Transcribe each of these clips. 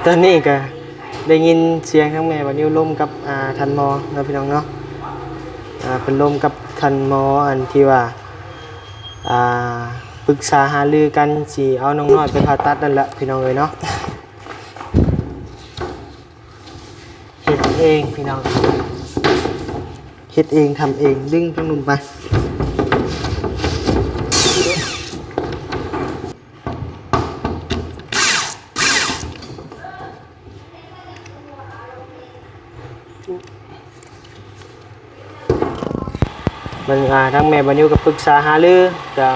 ຕອນນີ້ກະໄດ້ຍິນສຽງທັງແມ່ບ່າວນິວລົມກັບ ອ່າ ທ່ານໝໍເນາະ ພີ່ນ້ອງເນາະ. ອ່າ ເພິ່ນລົມກັບທ່ານໝໍ ອັນທີ່ວ່າ ອ່າ ປຶກສາຫາລືກັນ ຊິເອົານ້ອງນ້ອຍໄປຜ່າຕັດນັ້ນແຫຼະ ພີ່ນ້ອງເອີຍເນາະ. ເຮັດເອງ ພີ່ນ້ອງ ເຮັດເອງ ທຳເອງ ດຶງທາງນຸ່ນໄປ. ມັນ ອ່າ ທາງແມ່ບ່າວນິວກໍປຶກສາຫາລື ກໍ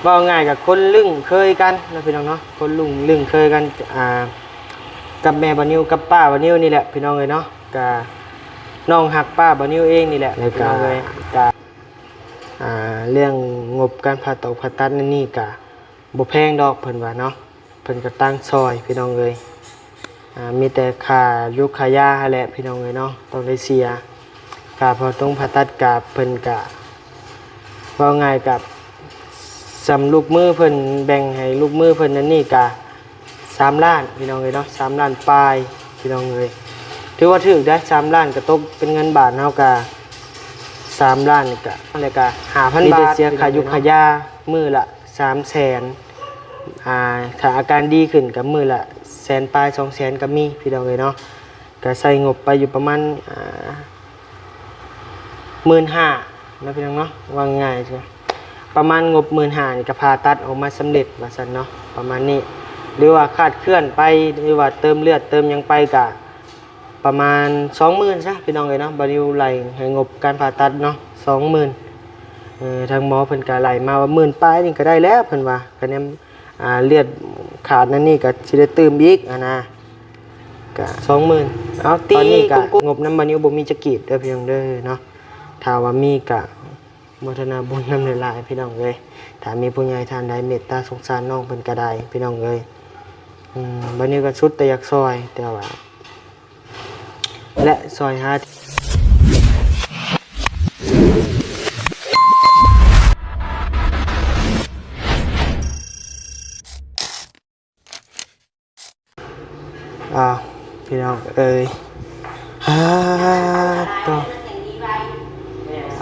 ເວົ້າງ່າຍກໍຄົນລຶ້ງເຄີຍກັນເນາະ ພີ່ນ້ອງເນາະ. ຄົນລຸ້ນລຶ້ງເຄີຍກັນ ອ່າ ກັບແມ່ບ່າວນິວ ກັບປ້າບ່າວນິວນີ້ແຫຼະ ພີ່ນ້ອງເອີຍເນາະ. ກະນ້ອງຮັກປ້າບ່າວນິວເອງນີ້ແຫຼະ ແລ້ວກະ ພີ່ນ້ອງເອີຍ. ກະ ອ່າ ເລື່ອງງົບການຜ່າຕອກຜ່າຕັດນັ້ນນີ້ກະບໍ່ແພງດອກ ເພິ່ນວ່າເນາະ. ເພິ່ນກໍຕັ້ງຊ່ອຍ ພີ່ນ້ອງເອີຍ. ອ່າ ມີແຕ່ຄ່າຢູກຄ່າຢາຫັ້ນແຫຼະ ພີ່ນ້ອງເອີຍເນາະ ຕ້ອງໄດ້ເສຍ. ຄ່າຜ່າຕົງຜ່າຕັດກະ ເພິ່ນກະ ເວົ້າງ່າຍກະ ສ່ຳລູກມືເພິ່ນ ແບ່ງໃຫ້ລູກມືເພິ່ນນັ້ນນີ້ກະ ສາມລ້ານ ພີ່ນ້ອງເອີຍເນາະ ສາມລ້ານປາຍ ພີ່ນ້ອງເອີຍ. ຖືວ່າຖືກໄດ໋ ສາມລ້ານ ກໍຕົກເປັນເງິນບາດເຮົາກະ ສາມລ້ານ ກະ ແລ້ວກະ ຫ້າພັນບາດ ມີແຕ່ເສຍຄ່າຢູກຄ່າຢາມື້ລະ ສາມແສນ ອ່າ ຖ້າອາການດີຂຶ້ນກໍມື້ລະແສນປາຍ ສອງແສນກໍມີ ພີ່ນ້ອງເອີຍເນາະ. ກໍໃຊ້ງົບໄປຢູ່ປະມານ ອ່າ ໝື່ນຫ້າເນາະ ພີ່ນ້ອງເນາະ. ເວົ້າງ່າຍໆ ປະມານງົບໝື່ນຫ້ານີ້ກໍຜ່າຕັດອອກມາສຳເລັດວ່າຊັ້ນເນາະ ປະມານນີ້. ຫຼືວ່າຄາດເຄື່ອນໄປ ຫຼືວ່າເຕີມເລືອດເຕີມຫຍັງໄປກໍ ປະມານສອງໝື່ນຊະ ພີ່ນ້ອງເອີຍເນາະ. ບ່າວນິວໄລ່ໃຫ້ງົບການຜ່າຕັດເນາະ ສອງໝື່ນ. ເອີ ທາງໝໍເພິ່ນກະໄລ່ມາວ່າໝື່ນປາຍນີ້ກະໄດ້ແລ້ວ ເພິ່ນວ່າ. ກະແນມ ອ່າ ເລືອດຂາດນັ້ນນີ້ກະຊິໄດ້ຕື່ມອີກຫັ້ນນະ. ກະສອງໝື່ນ ເອົາ ຕອນນີ້ກະງົບນຳບ່າວນິວບໍ່ມີຈັກກີບເດີ ພີ່ນ້ອງເດີເນາະ. ຖ້າວ່າມີກະ ໂມທະນາບຸນນຳຫຼາຍໆ ພີ່ນ້ອງເອີຍ. ຖ້າມີຜູ້ໃຫຍ່ທ່ານໃດເມດຕາສົງສານນ້ອງເພິ່ນກໍໄດ້ ພີ່ນ້ອງເອີຍ. ອືມ ບ່າວນິວກໍສຸດແຕ່ຢາກຊ່ອຍ ແຕ່ວ່າ ແລະ ຊ່ອຍຫາ ອ້າວ ພີ່ນ້ອງເອີຍ ອາ ໂຕ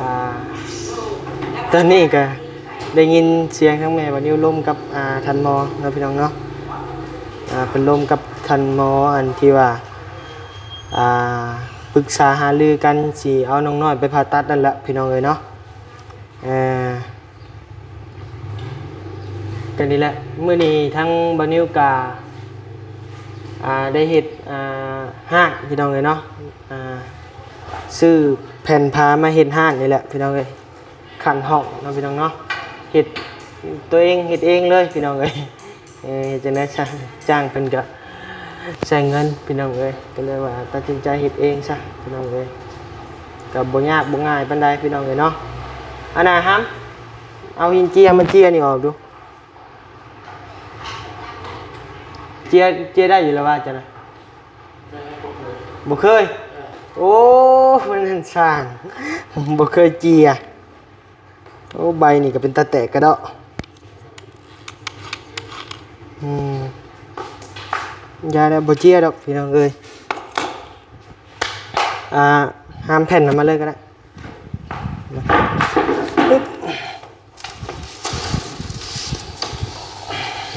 ອາ ຕອນນີ້ກະໄດ້ຍິນສຽງທັງແມ່ບ່າວນິວລົມກັບ ອາ ທ່ານໝໍເນາະ ພີ່ນ້ອງເນາະ. ອາ ເພິ່ນລົມກັບທ່ານໝໍ ອັນທີ່ວ່າ ອາ ປຶກສາຫາລືກັນ ຊິເອົານ້ອງນ້ອຍໄປຜ່າຕັດນັ້ນແຫຼະ ພີ່ນ້ອງເອີຍເນາະ. ເອີ ກໍນີ້ແຫຼະ ມື້ນີ້ທາງບ່າວນິວກະ ອ່າ ໄດ້ເຮັດ ອ່າ ຮ້ານ ພີ່ນ້ອງເອີຍເນາະ. ອ່າ ຊື້ແຜ່ນຜ້າມາເຮັດຮ້ານນີ້ແຫຼະ ພີ່ນ້ອງເອີຍ. ຂັ້ນຫ້ອງເນາະ ພີ່ນ້ອງເນາະ ເຮັດຕົວເອງ ເຮັດເອງເລີຍ ພີ່ນ້ອງເອີຍ. ເອີ ເຮັດຈັ່ງໃດຊະ ຈ້າງເພິ່ນກະໃຊ້ເງິນ ພີ່ນ້ອງເອີຍ. ກໍເລີຍວ່າຕັດສິນໃຈເຮັດເອງຊະ ພີ່ນ້ອງເອີຍ. ກໍບໍ່ຍາກບໍ່ງ່າຍປານໃດ ພີ່ນ້ອງເອີຍເນາະ. ອັນນ່າ ຫຳ ເອົາຫີນເຈຍມາເຈຍນີ້ອອກດູ. ເຈຍ ເຈຍໄດ້ຢູ່ລະວ່າຈັ່ງໃດ? ບໍ່ເຄີຍ. ໂອ້ ມັນນັ້ນຊ່າງ ບໍ່ເຄີຍເຈຍ. ໂອ້ ໃບນີ້ກໍເປັນຕາແຕກກະເດາະ. ອືມ ຢ່າແລ້ວ ບໍ່ເຈຍດອກ ພີ່ນ້ອງເອີຍ. ອ່າ ຫາມແຜ່ນນຳມາເລີຍກໍໄດ້.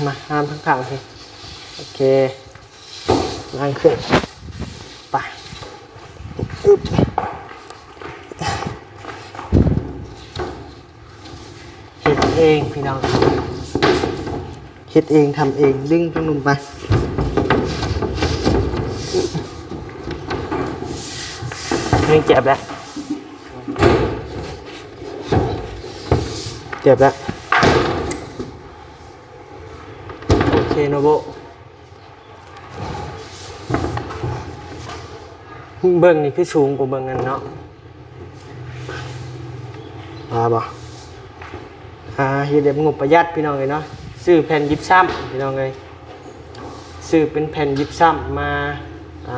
ມາ ຫາມທາງຂ້າງ ໂອເຄ ວາງຂຶ້ນ ໄປ ອຶບ ເຮັດເອງ ພີ່ນ້ອງ ເຮັດເອງ ທຳເອງ ດຶງທາງນຸ່ນໄປ. ເລີ່ມເຈັບແລ້ວ ເຈັບແລ້ວ ໂອເຄ ໂນໂບະ. ເບິ່ງນີ້ຄືສູງກວ່າເບິ່ງອັນເນາະ ວ່າບໍ່? ອ່າ ເຮັດແບບງົບປະຢັດ ພີ່ນ້ອງເອີຍເນາະ. ຊື້ແຜ່ນຢິບຊ້ຳ ພີ່ນ້ອງເອີຍ ຊື້ເປັນແຜ່ນຢິບຊ້ຳມາ ອ່າ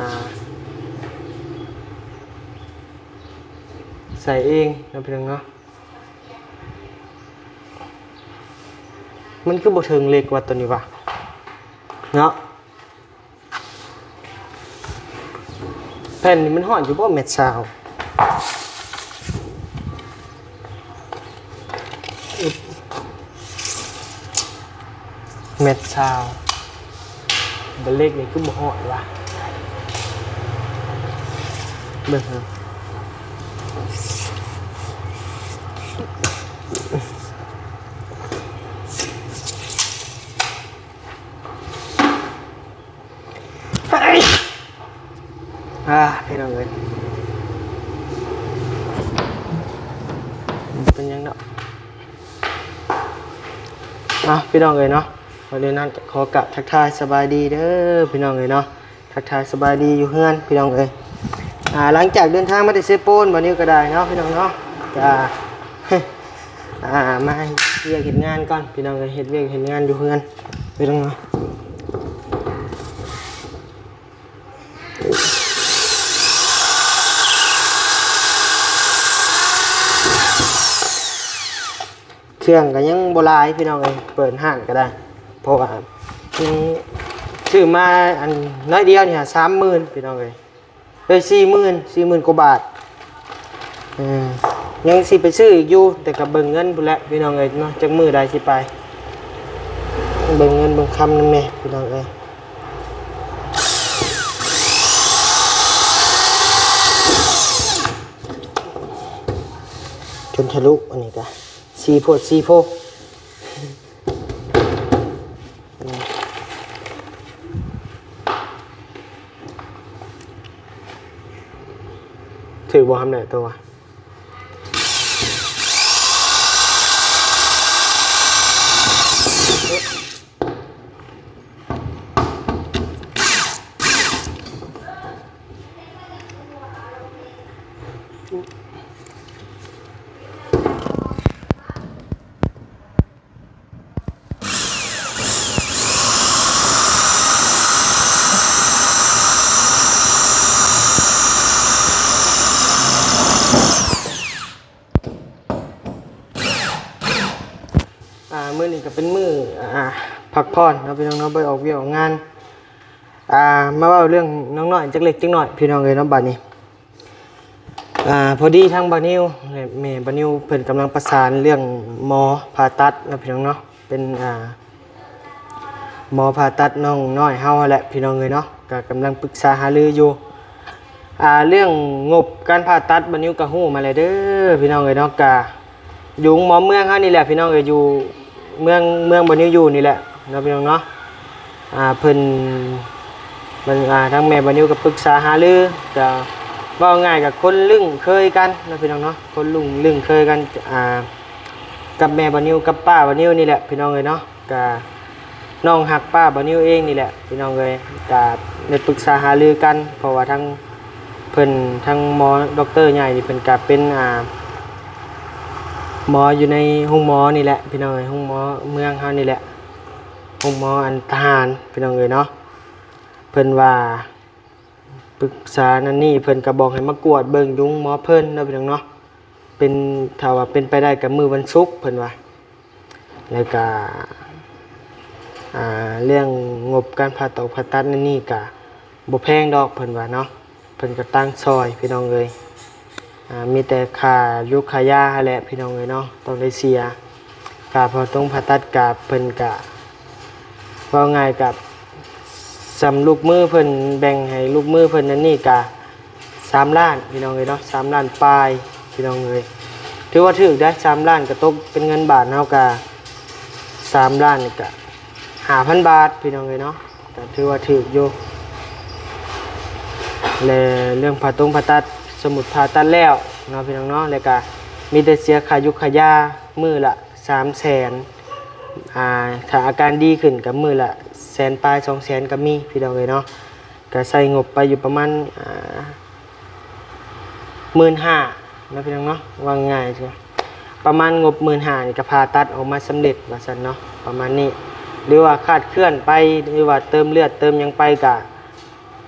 ໃສ່ເອງເນາະ ພີ່ນ້ອງເນາະ. ມັນຄືບໍ່ເຖິງເຫຼັກວ່າໂຕນີ້ຫວາ ເນາະ. ແຜ່ນນີ້ມັນຮອດຢູ່ບໍ່ແມັດຊາວ? ແມັດຊາວ ເບເລັກນີ້ຄືບໍ່ຮອດວະ? ເບິ່ງເບິ່ງ ອ່າ ພີ່ນ້ອງເອີຍ ເປັນຫຍັງເນາະ. ອ່າ ພີ່ນ້ອງເອີຍເນາະ ວັນນີ້ນັ້ນກໍຂໍກາບທັກທາຍສະບາຍດີເດີ ພີ່ນ້ອງເອີຍເນາະ. ທັກທາຍສະບາຍດີຢູ່ເຮືອນ ພີ່ນ້ອງເອີຍ. ອ່າ ຫຼັງຈາກເດີນທາງມາແຕ່ເຊໂປນ ບ່າວນິວກໍໄດ້ເນາະ ພີ່ນ້ອງເນາະ ກະ ອ່າ ມາເຮັດວຽກເຮັດງານກ່ອນ ພີ່ນ້ອງເອີຍ. ເຮັດວຽກເຮັດງານຢູ່ເຮືອນ ພີ່ນ້ອງເນາະ. ເຄື່ອງກໍຍັງບໍ່ຫຼາຍ ພີ່ນ້ອງເອີຍ ເປີດຮ້ານກໍໄດ້ ເພາະວ່າຍັງຊື້ມາອັນນ້ອຍດຽວນີ້ ສາມໝື່ນ ພີ່ນ້ອງເອີຍ ເອີຍ ສີ່ໝື່ນ ສີ່ໝື່ນກວ່າບາດ. ເອີ ຍັງຊິໄປຊື້ອີກຢູ່ ແຕ່ກໍເບິ່ງເງິນພຸ້ນແຫຼະ ພີ່ນ້ອງເອີຍເນາະ ຈັກມື້ໃດຊິໄປ ເບິ່ງເງິນເບິ່ງຄຳນຳແດ່ ພີ່ນ້ອງເອີຍ. ຈົນທະລຸ ອັນນີ້ກະ ສີໂພດສີໂພ. ຖືກບໍ່ຄຳແນໂຕວະ? ອ່າ ມື້ນີ້ກໍເປັນມື້ ອ່າ ພັກຜ່ອນເນາະ ພີ່ນ້ອງເນາະ ບໍ່ໄດ້ອອກວຽກອອກງານ. ອ່າ ມາເວົ້າເລື່ອງນ້ອງນ້ອຍຈັກເລັກຈັກນ້ອຍ ພີ່ນ້ອງເອີຍເນາະ ບາດນີ້. ອ່າ ພໍດີທາງບ່າວນິວ ແມ່ ແມ່ບ່າວນິວເພິ່ນກຳລັງປະສານເລື່ອງໝໍຜ່າຕັດເນາະ ພີ່ນ້ອງເນາະ ເປັນ ອ່າ ໝໍຜ່າຕັດນ້ອງນ້ອຍເຮົາຫັ້ນແຫຼະ ພີ່ນ້ອງເອີຍເນາະ ກໍກຳລັງປຶກສາຫາລືຢູ່. ອ່າ ເລື່ອງງົບການຜ່າຕັດບ່າວນິວກໍຮູ້ມາແລ້ວເດີ ພີ່ນ້ອງເອີຍເນາະ ກະ ຢູ່ໂຮງໝໍເມືອງເຮົານີ້ແຫຼະ ພີ່ນ້ອງເອີຍ ຢູ່ເມືອງ ເມືອງບ່າວນິວຢູ່ນີ້ແຫຼະເນາະ ພີ່ນ້ອງເນາະ. ອ່າ ເພິ່ນ ເພິ່ນ ອ່າ ທາງແມ່ບ່າວນິວກໍປຶກສາຫາລື ກໍເວົ້າງ່າຍກໍຄົນລຶ້ງເຄີຍກັນເນາະ ພີ່ນ້ອງເນາະ ຄົນລຸ້ນລຶ້ງເຄີຍກັນ ອ່າ ກັບແມ່ບ່າວນິວ ກັບປ້າບ່າວນິວນີ້ແຫຼະ ພີ່ນ້ອງເອີຍເນາະ. ກະນ້ອງຮັກປ້າບ່າວນິວເອງນີ້ແຫຼະ ພີ່ນ້ອງເອີຍ ກະໄດ້ປຶກສາຫາລືກັນ ເພາະວ່າທັງເພິ່ນ ທັງໝໍດັອກເຕີໃຫຍ່ນີ້ ເພິ່ນກະເປັນ ອ່າ ໝໍຢູ່ໃນໂຮງໝໍນີ້ແຫຼະ ພີ່ນ້ອງເອີຍ ໂຮງໝໍເມືອງເຮົານີ້ແຫຼະ ໂຮງໝໍອັນທະຫານ ພີ່ນ້ອງເອີຍເນາະ. ເພິ່ນວ່າ ປຶກສານັ້ນນີ້ ເພິ່ນກໍບອກໃຫ້ມາກວດເບິ່ງຢູ່ໂຮງໝໍເພິ່ນເນາະ ພີ່ນ້ອງເນາະ ເປັນ ຖ້າວ່າເປັນໄປໄດ້ກໍມື້ວັນສຸກ ເພິ່ນວ່າ. ແລ້ວກໍ ອ່າ ເລື່ອງງົບການຜ່າຕອກຜ່າຕັດນັ້ນນີ້ກໍບໍ່ແພງດອກ ເພິ່ນວ່າເນາະ ເພິ່ນກໍຕັ້ງຊ່ອຍ ພີ່ນ້ອງເອີຍ. ອ່າ ມີແຕ່ຄ່າຢູກຄ່າຢາຫັ້ນແຫຼະ ພີ່ນ້ອງເອີຍເນາະ ຕ້ອງໄດ້ເສຍ. ຄ່າຜ່າຕົງຜ່າຕັດກະ ເພິ່ນກະ ເວົ້າງ່າຍກະ ສ່ຳລູກມືເພິ່ນ ແບ່ງໃຫ້ລູກມືເພິ່ນນັ້ນນີ້ກະ ສາມລ້ານ ພີ່ນ້ອງເອີຍເນາະ ສາມລ້ານປາຍ ພີ່ນ້ອງເອີຍ. ຖືວ່າຖືກໄດ໋ ສາມລ້ານກະຕົກເປັນເງິນບາດເຮົາກະ ສາມລ້ານກະຫ້າພັນບາດ ພີ່ນ້ອງເອີຍເນາະ ກະຖືວ່າຖືກຢູ່. ແລະ ເລື່ອງຜ່າຕົງຜ່າຕັດ ສົມມຸດຜ່າຕັດແລ້ວເນາະ ພີ່ນ້ອງເນາະ ແລ້ວກະມີແຕ່ເສຍຄ່າຢູກຄ່າຢາມື້ລະສາມແສນ ອ່າ ຖ້າອາການດີຂຶ້ນກະມື້ລະແສນປາຍ ສອງແສນກະມີ ພີ່ນ້ອງເອີຍເນາະ. ກະໃຊ້ງົບໄປຢູ່ປະມານ ອ່າ ໝື່ນຫ້າເນາະ ພີ່ນ້ອງເນາະ ວ່າງ່າຍຊະ ປະມານງົບໝື່ນຫ້ານີ້ກະຜ່າຕັດອອກມາສຳເລັດວ່າຊັ້ນເນາະ ປະມານນີ້. ຫຼືວ່າຄາດເຄື່ອນໄປ ຫຼືວ່າເຕີມເລືອດເຕີມຫຍັງໄປກະ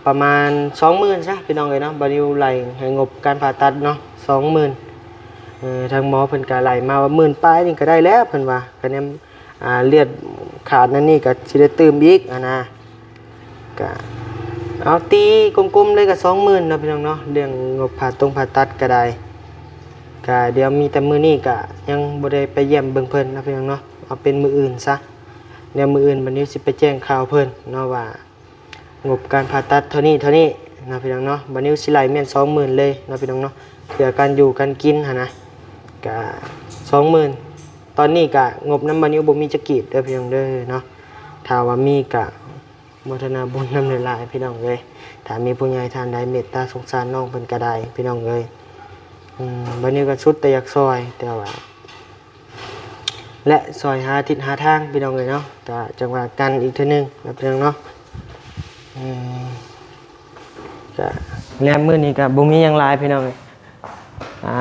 ປະມານສອງໝື່ນຊະ ພີ່ນ້ອງເອີຍເນາະ. ບ່າວນິວໄລ່ໃຫ້ງົບການຜ່າຕັດເນາະ ສອງໝື່ນ. ເອີ ທາງໝໍເພິ່ນກະໄລ່ມາວ່າໝື່ນປາຍນີ້ກະໄດ້ແລ້ວ ເພິ່ນວ່າ ກະແນມ ອ່າ ເລືອດຂາດນັ້ນນີ້ກະຊິໄດ້ຕື່ມອີກຫັ້ນນະ. ກະ ເອົາຕີກົມໆເລີຍກໍສອງໝື່ນເນາະພີ່ນ້ອງເນາະ. ເລື່ອງງົບຜ່າຕົງຜ່າຕັດກໍໄດ້ ກໍດຽວມີແຕ່ມື້ນີ້ກໍຍັງບໍ່ໄດ້ໄປຢ້ຽມເບິ່ງເພິ່ນເນາະພີ່ນ້ອງເນາະ. ເອົາເປັນມື້ອື່ນຊະ, ດຽວມື້ອື່ນບ່າວນິວຊິໄປແຈ້ງຂ່າວເພິ່ນເນາະວ່າ ງົບການຜ່າຕັດເທົ່ານີ້ເທົ່ານີ້ເນາະພີ່ນ້ອງເນາະ. ບ່າວນິວຊິໄລ່ແມ່ນສອງໝື່ນເລີຍເນາະພີ່ນ້ອງເນາະ ເພື່ອການຢູ່ການກິນຫັ້ນນະ ກະສອງໝື່ນ. ຕອນນີ້ກະງົບນຳບ່າວນິວບໍ່ມີຈັກກີບເດີພີ່ນ້ອງເດີເນາະ. ຖ້າວ່າມີກະໂມທະນາບຸນນຳຫຼາຍໆພີ່ນ້ອງເອີຍ. ຖ້າມີຜູ້ໃຫຍ່ທ່ານໃດເມດຕາສົງສານນ້ອງເພິ່ນກະໄດ້ພີ່ນ້ອງເອີຍ. ອືມ ບ່າວນິວກະສຸດແຕ່ຢາກຊ່ອຍ ແຕ່ວ່າ ແລະ ຊ່ອຍຫາທິດຫາທາງພີ່ນ້ອງເອີຍເນາະ. ກະຈັ່ງວ່າກັນອີກເທື່ອໜຶ່ງນະພີ່ນ້ອງເນາະ. ເອີ ກະ ແລະ ມື້ນີ້ກະບໍ່ມີຫຍັງຫຼາຍພີ່ນ້ອງເອີຍ. ອ່າ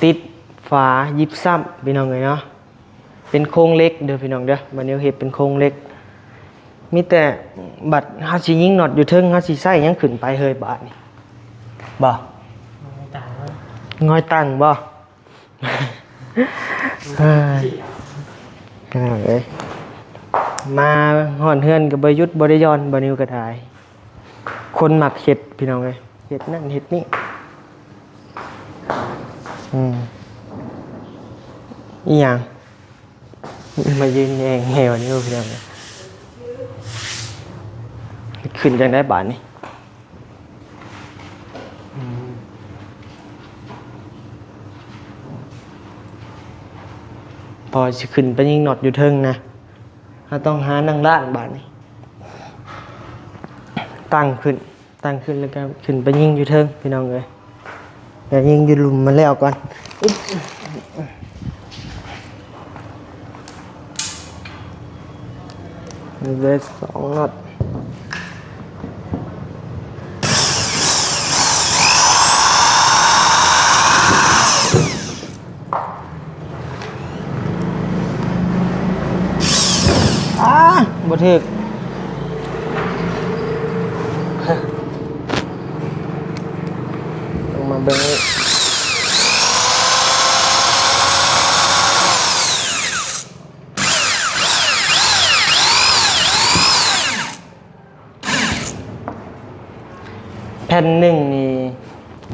ຕິດຝາຢິບຊ້ຳພີ່ນ້ອງເອີຍເນາະ. ເປັນໂຄງເຫຼັກເດີພີ່ນ້ອງເດີ, ບ່າວນິວເຮັດເປັນໂຄງເຫຼັກ. ມີແຕ່ບັດເຮົາຊິຍິງນັອດຢູ່ເທິງ ເຮົາຊິໃຊ້ຫຍັງຂຶ້ນໄປເຮີຍບາດນີ້ ບໍ່? ງອຍຕັ່ງບໍ່? ງອຍຕັ່ງບໍ່? ເອີ ພີ່ນ້ອງເອີຍ ມາຮອດເຮືອນກໍບໍ່ຢຸດບໍ່ໄດ້ຢ່ອນ ບ່າວນິວກໍໄດ້. ຄົນມັກເຮັດພີ່ນ້ອງເອີຍ ເຮັດນັ້ນເຮັດນີ້. ອືມ ອີຫຍັງ ມາຢືນແຍງແຮວນີ້ພີ່ນ້ອງເອີຍ. ເຮັດຂຶ້ນຈັ່ງໃດບາດນີ້? ອືມ ພໍຊິຂຶ້ນໄປຍິງນັອດຢູ່ເທິງນະ ເຮົາຕ້ອງຫານັ່ງລ້າງບາດນີ້. ຕັ້ງຂຶ້ນ ຕັ້ງຂຶ້ນແລ້ວກໍຂຶ້ນໄປຍິງຢູ່ເທິງພີ່ນ້ອງເອີຍ. ດຽວຍິງຢູ່ລຸ່ມມັນແລ້ວກ່ອນ. ເຫຼືອສອງນັອດ. ອ້າ ບໍ່ຖືກ. ຕ້ອງມາເບິ່ງ ແຜ່ນໜຶ່ງນີ້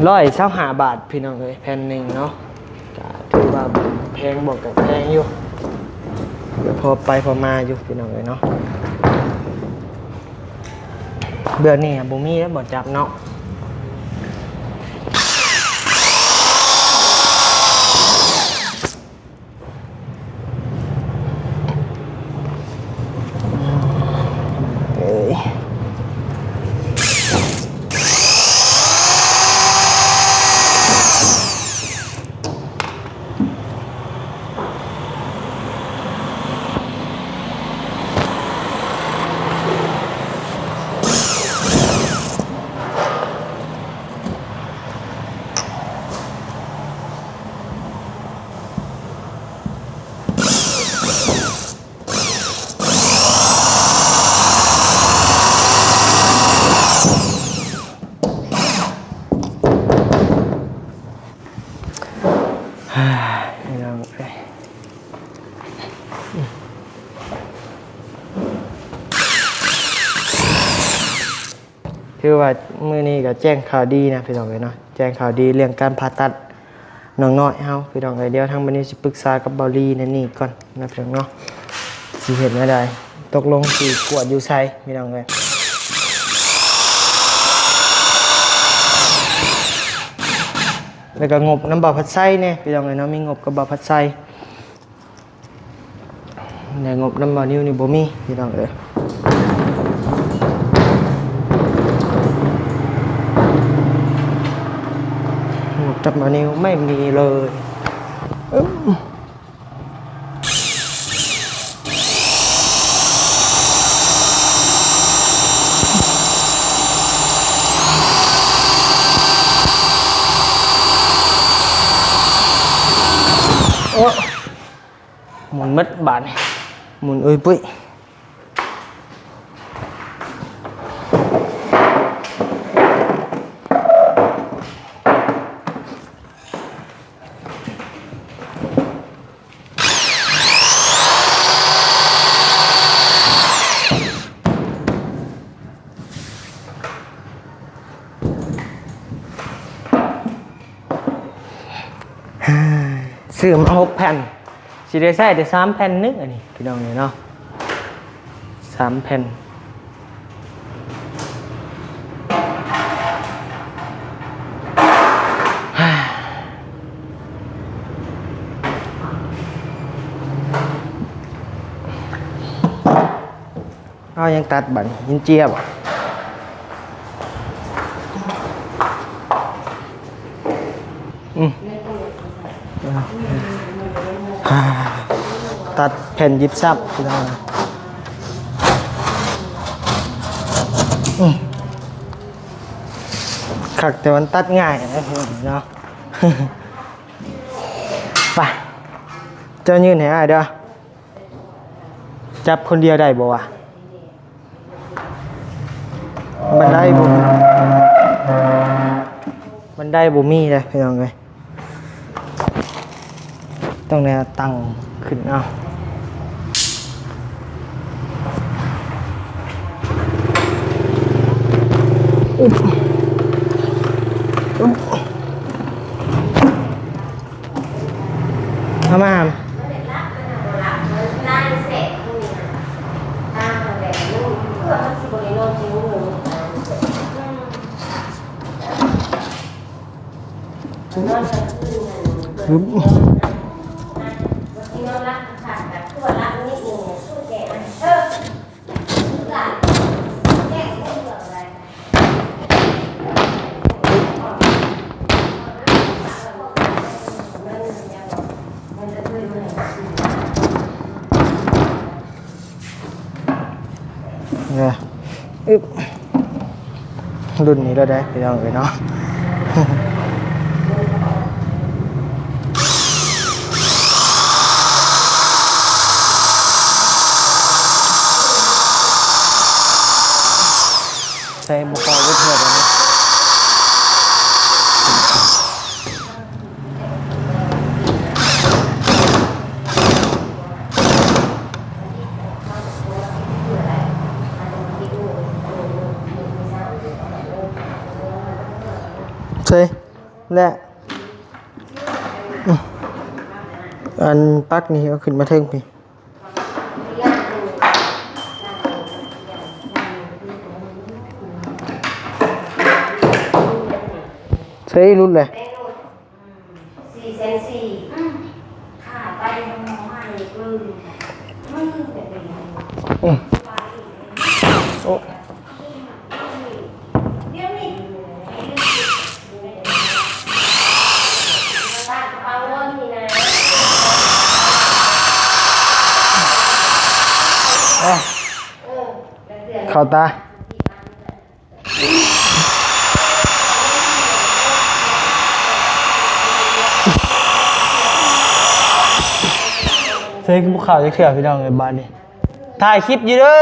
ຮ້ອຍຊາວຫ້າບາດພີ່ນ້ອງເອີຍ ແຜ່ນໜຶ່ງເນາະ. ກະຖືວ່າແພງບໍ່ ກະແພງຢູ່ ພໍໄປພໍມາຢູ່ພີ່ນ້ອງເອີຍເນາະ. ແບບນີ້ບໍ່ມີແລ້ວ ບໍ່ຈັບເນາະ. ເອີຍ ພີ່ນ້ອງເອີຍ ຖືວ່າມື້ນີ້ກໍແຈ້ງຂ່າວດີນະພີ່ນ້ອງເອີຍເນາະ, ແຈ້ງຂ່າວດີເລື່ອງການຜ່າຕັດນ້ອງນ້ອຍເຮົາພີ່ນ້ອງເອີຍ. ດຽວທາງບັດນີ້ຊິປຶກສາກັບເບົາລີໃນນີ້ກ່ອນນະພີ່ນ້ອງເນາະ, ຊິເຮັດແນວໃດ ຕົກລົງຊິກວດຢູ່ໃສພີ່ນ້ອງເອີຍ. ແລ້ວກໍງົບນຳບ່າວພັດໄຊແດ່ພີ່ນ້ອງເອີຍເນາະ, ມີງົບກັບບ່າວພັດໄຊ. ແຕ່ງົບນຳບ່າວນິວນີ້ບໍ່ມີພີ່ນ້ອງເອີຍ, ງົບນຳບ່າວນິວໄມ່ມີເລີຍ. ໂອ້ ໝູນໝົດບາດນີ້ ໝູນອຸ້ຍປຸ້ຍ. ໂ ຊື້ມາຫົກແຜ່ນ ຊິໄດ້ໃຊ້ແຕ່ສາມແຜ່ນໜຶ່ງ ອັນນີ້ພີ່ນ້ອງເອີຍເນາະ ສາມແຜ່ນ. ເຮົາຍັງຕັດບັດນີ້ ຫີນເຈຍບໍ? ອືມ ຕັດແຜ່ນຢິບຊ້ຳພີ່ນ້ອງ. ອືມ ຄັກແຕ່ມັນຕັດງ່າຍນະພີ່ນ້ອງເນາະ. ໄປ ເຈົ້າຍື່ນໃຫ້ອ້າຍເດີ້. ຈັບຄົນດຽວໄດ້ບໍ່ວະ? ບັນໄດບໍ່ ບັນໄດບໍ່ມີເດ້ພີ່ນ້ອງເອີຍ ຕ້ອງແນວຕັ້ງຂຶ້ນເອົາ. ເອົາມາ ເອີ ອຶບ ລຸ້ນນີ້ແລ້ວເດ້ພີ່ນ້ອງເອີຍເນາະ. ໃສ່ບໍ່ເຂົ້າຈັກເທື່ອ. ໃສ່ ແລະ ອັນປັກນີ້ເອົາຂຶ້ນມາເທິງພີ້. ໃສ່ຫຼຸດແຫຼະ. ສີ່ແສນສີ່ ອືມ ຂາໄປໃໝ່ ອືມ ໂອ້ ເຂົ້າຕາ. ເຊີຍ ຄືບໍ່ເຂົ້າຈັກເທື່ອພີ່ນ້ອງເອີຍ ບາດນີ້ຖ່າຍຄລິບຢູ່ເດີ.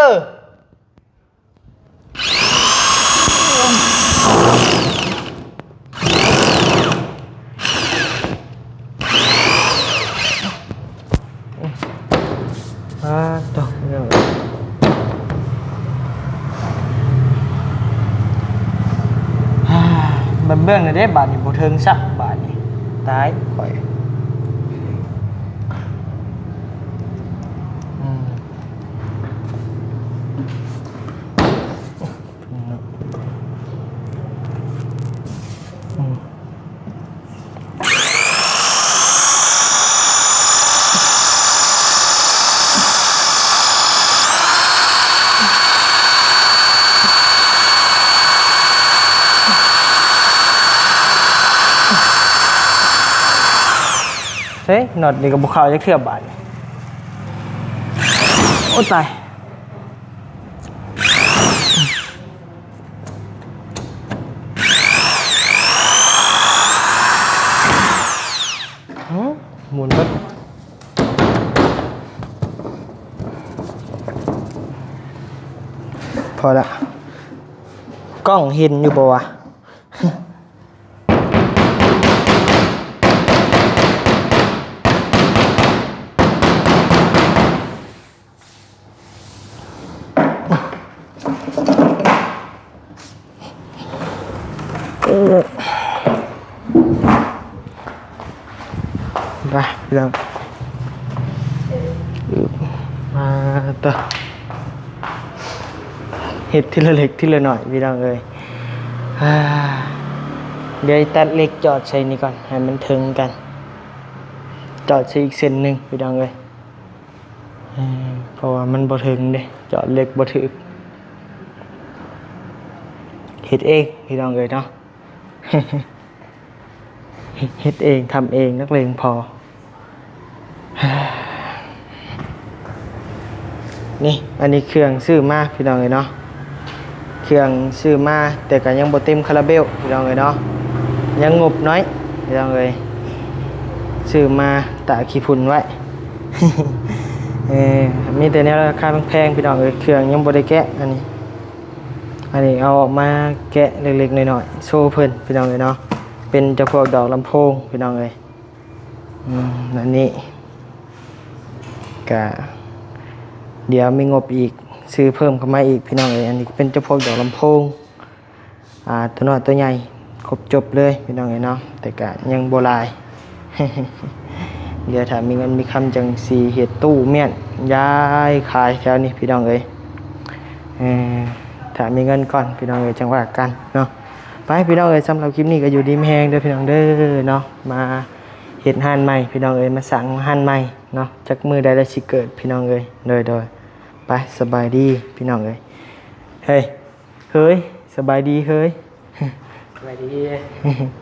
ອາ ຕົກແລ້ວ ມາເບິ່ງແດ່ເດ້ ບາດນີ້ບໍ່ເຖິງຊ້ຳ ບາດນີ້ຕາຍຂ້ອຍ ອືມ. ເຮີ້ຍ ນັອດນີ້ກໍບໍ່ເຂົ້າຈັກເທື່ອບາດນີ້ ໂອ້ ຕາຍ. ຫື ໝູນເບິດ ພໍລະ ກ້ອງເຫັນຢູ່ບໍ່ວະ? ໄປ ພີ່ນ້ອງ ມາຕໍ່ ເຮັດທີລະເລັກທີລະໜ້ອຍພີ່ນ້ອງເອີຍ. ດຽວຕັດເຫຼັກຈອດໃສ່ນີ້ກ່ອນ ໃຫ້ມັນເຖິງກັນ ຈອດໃສ່ອີກເສັ້ນໜຶ່ງພີ່ນ້ອງເອີຍ. ເອີ ເພາະວ່າມັນບໍ່ເຖິງເດ້ ຈອດເຫຼັກບໍ່ຖືກ. ເຮັດເອງພີ່ນ້ອງເອີຍເນາະ ເຮັດເອງ ທຳເອງ ນັກເລງພໍ. ນີ້ ອັນນີ້ເຄື່ອງຊື້ມາພີ່ນ້ອງເອີຍເນາະ ເຄື່ອງຊື້ມາ ແຕ່ກໍຍັງບໍ່ເຕັມຄາລາເບວພີ່ນ້ອງເອີຍເນາະ ຍັງງົບໜ້ອຍພີ່ນ້ອງເອີຍ. ຊື້ມາຕາກຂີ້ຝຸ່ນໄວ້ ເອີ ມີແຕ່ແນວລາຄາແພງໆພີ່ນ້ອງເອີຍ. ເຄື່ອງຍັງບໍ່ໄດ້ແກະ ອັນນີ້ ອັນນີ້ເອົາອອກມາແກະເລັກໆນ້ອຍໆ ໂຊເພິ່ນພີ່ນ້ອງເອີຍເນາະ ເປັນຈຳພວກດອກລຳໂພງພີ່ນ້ອງເອີຍ. ອືມ ອັນນີ້ກະ ດຽວມີງົບອີກ ຊື້ເພີ່ມເຂົ້າມາອີກພີ່ນ້ອງເອີຍ. ອັນນີ້ເປັນຈຳພວກດອກລຳໂພງ ອ່າ ຕົວນ້ອຍຕົວໃຫຍ່ ຄົບຈົບເລີຍພີ່ນ້ອງເອີຍເນາະ ແຕ່ກະຍັງບໍ່ຫຼາຍ. ດຽວຖ້າມີເງິນມີຄຳຈັ່ງຊິເຮັດຕູ້ມ້ຽນຍ້າຍຂາຍແຖວນີ້ພີ່ນ້ອງເອີຍ. ເອີ ຖ້າມີເງິນກ່ອນພີ່ນ້ອງເອີຍ ຈັ່ງວ່າກັນເນາະ. ໄປພີ່ນ້ອງເອີຍ ສຳລັບຄລິບນີ້ກໍຢູ່ດີມີແຮງເດີພີ່ນ້ອງເດີເນາະ. ມາເຮັດຮ້ານໃໝ່ພີ່ນ້ອງເອີຍ ມາສ້າງຮ້ານໃໝ່ເນາະ. ຈັກມື້ໃດລະຊິເກີດພີ່ນ້ອງເອີຍ. ໂດຍໆ ໄປ ສະບາຍດີພີ່ນ້ອງເອີຍ. ເຮີຍ ເຮີຍ ສະບາຍດີເຮີຍ. ສະບາຍດີ.